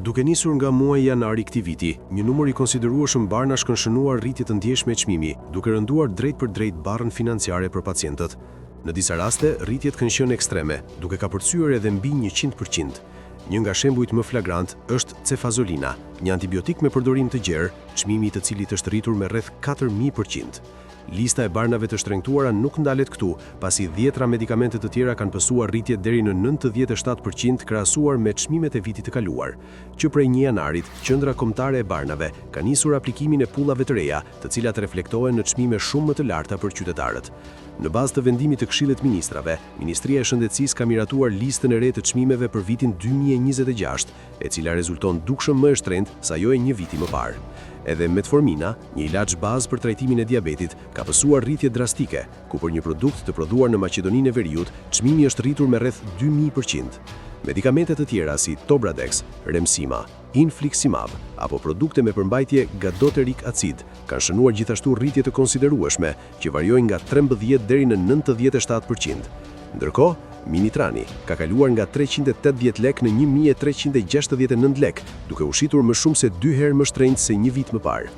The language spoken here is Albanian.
Duke nisur nga muaji janar i këtij viti, një numër i konsiderueshëm barnash kanë shënuar rritje të ndjeshme çmimi, duke rënduar drejtpërdrejt barrën financiare për pacientët. Në disa raste, rritjet kanë qenë ekstreme, duke kapërcyer edhe mbi 100%. Një nga shembujt më flagrant është cefazolina, një antibiotik me përdorim të gjerë, çmimi i të cilit është rritur me rreth 4000%. Lista e barnave të shtrenjtuara nuk ndalet këtu, pasi dhjetra medikamente të tjera kanë pësuar rritje deri në 97% krahasuar me çmimet e vitit të kaluar. Që prej 1 janarit, Qendra Kombëtare e Barnave ka nisur aplikimin e pullave të reja, të cilat reflektohen në çmime shumë më të larta për qytetarët. Në bazë të vendimit të Këshillit të Ministrave, Ministria e Shëndetësisë ka miratuar listën e re të çmimeve për vitin 2026, e cila rezulton dukshëm më e shtrenjtë se ajo e një viti më parë. Edhe metformina, një ilaç bazë për trajtimin e diabetit, ka pësuar rritje drastike, ku për një produkt të prodhuar në Maqedoninë e Veriut, çmimi është rritur me rreth 2000%. Medikamente të tjera si Tobradex, Remsima, Infliximab apo produkte me përmbajtje gadoterik acid kanë shënuar gjithashtu rritje të konsiderueshme, që variojnë nga 13 deri në 97%. Ndërkohë, Minitrani ka kaluar nga 380 lekë në 1369 lekë, duke u shitur më shumë se dy herë më shtrenjtë se një vit më parë.